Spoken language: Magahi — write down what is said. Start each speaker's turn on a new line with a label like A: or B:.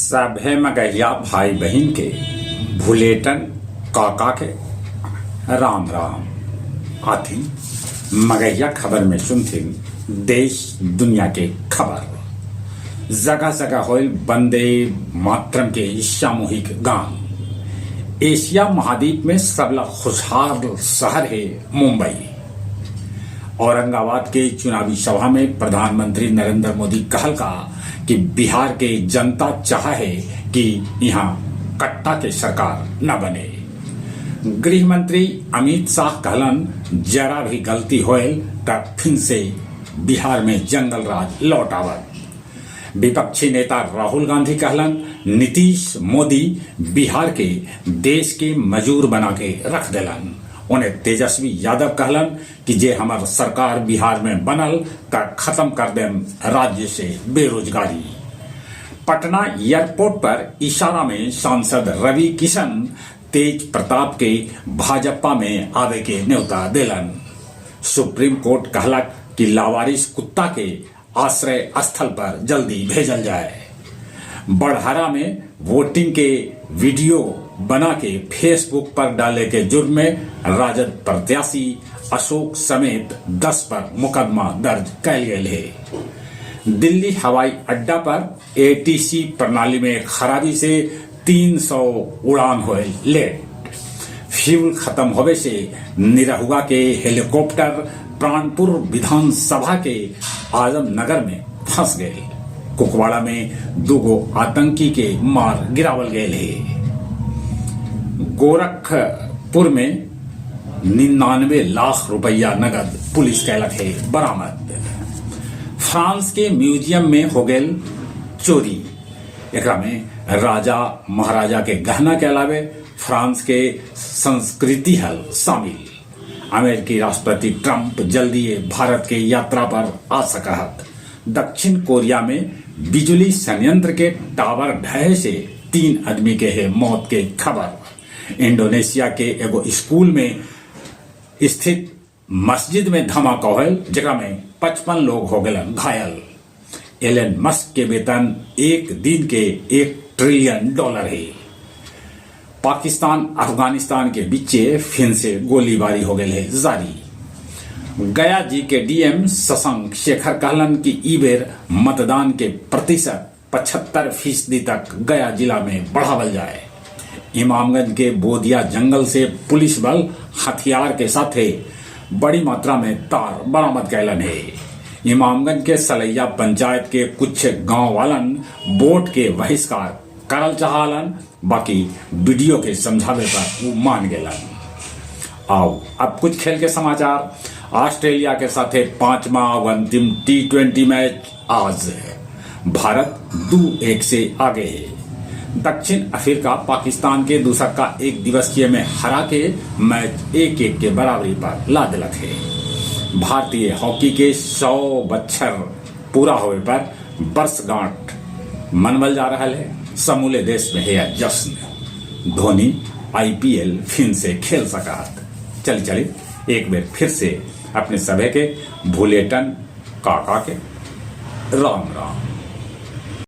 A: सभे मगहिया भाई बहिन के भुलेटन काका के राम राम। आथिन मगहिया खबर में सुनथिन देश दुनिया के खबर। जगह जगह होइल वंदे मातरम के सामूहिक गान। एशिया महाद्वीप में सबला खुशहाल शहर है मुंबई। औरंगाबाद के चुनावी सभा में प्रधानमंत्री नरेंद्र मोदी कहल का कि बिहार के जनता चाह है कि यहाँ कट्टा के सरकार न बने। गृह मंत्री अमित शाह कहलन, जरा भी गलती होयल त फिर से बिहार में जंगल राज लौट आवत। विपक्षी नेता राहुल गांधी कहलन, नीतीश मोदी बिहार के देश के मजूर बना के रख देलन। उन्हें तेजस्वी यादव कहलन कि जे हमार सरकार बिहार में बनल त खत्म कर देम राज्य से बेरोजगारी। पटना एयरपोर्ट पर इशारा में सांसद रवि किशन तेज प्रताप के भाजपा में आवे के न्योता देलन। सुप्रीम कोर्ट कहलक कि लावारिस कुत्ता के आश्रय स्थल पर जल्दी भेजल जाए। बड़हरा में वोटिंग के वीडियो बना के फेसबुक पर डाले के जुर्म में राजद प्रत्याशी अशोक समेत 10 पर मुकदमा दर्ज कैल गेल है। दिल्ली हवाई अड्डा पर एटीसी प्रणाली में खराबी से 300 उड़ान होए लेट। फ्यूल खत्म होवे से निरहुआ के हेलीकॉप्टर प्राणपुर विधानसभा के आजमनगर में फंस गए। कुपवाड़ा में दूगो आतंकी के मार गिरावल गए है। गोरखपुर में 99 लाख रुपया नगद पुलिस कैलक है बरामद। फ्रांस के म्यूजियम में हो गेल चोरी। एकरा में राजा महाराजा के गहना के अलावे फ्रांस के संस्कृति हल शामिल। अमेरिकी राष्ट्रपति ट्रंप जल्दी भारत के यात्रा पर आ सकहत। दक्षिण कोरिया में बिजली संयंत्र के टावर ढहे से 3 आदमी के है मौत के खबर। इंडोनेशिया के एगो स्कूल में स्थित मस्जिद में धमाका होल, जेकरा में 55 लोग हो गए घायल। एलन मस्क के वेतन एक दिन के $1 ट्रिलियन है। पाकिस्तान अफगानिस्तान के बीचे फिर से गोलीबारी हो गई है जारी। गया जी के डीएम शशांक शेखर कहलन कि ई बेर मतदान के प्रतिशत 75% तक गया जिला में बढ़ावल जाए। इमामगंज के बोदिया जंगल से पुलिस बल हथियार के साथे बड़ी मात्रा में तार बरामद कैलन है। इमामगंज के सलैया पंचायत के कुछ गांव वालन वोट के बहिष्कार करल चाहलन, बाकी वीडियो के समझावे पर वो मान गेलन। आओ अब कुछ खेल के समाचार। ऑस्ट्रेलिया के साथे 5वां और अंतिम T20 match आज है। भारत 2-1 से आगे है। दक्षिण अफ्रीका पाकिस्तान के दूसरा का एक दिवसीय में हरा के मैच 1-1 के बराबरी पर ला दिलक है। भारतीय हॉकी के 100 बच्छर पूरा होने पर वर्षगांठ मनवल जा रहा है। समूले देश में है जश्न। धोनी आईपीएल फिर से खेल सका। चल चली एक बार फिर से अपने सभे के भुलेटन काका के राम राम।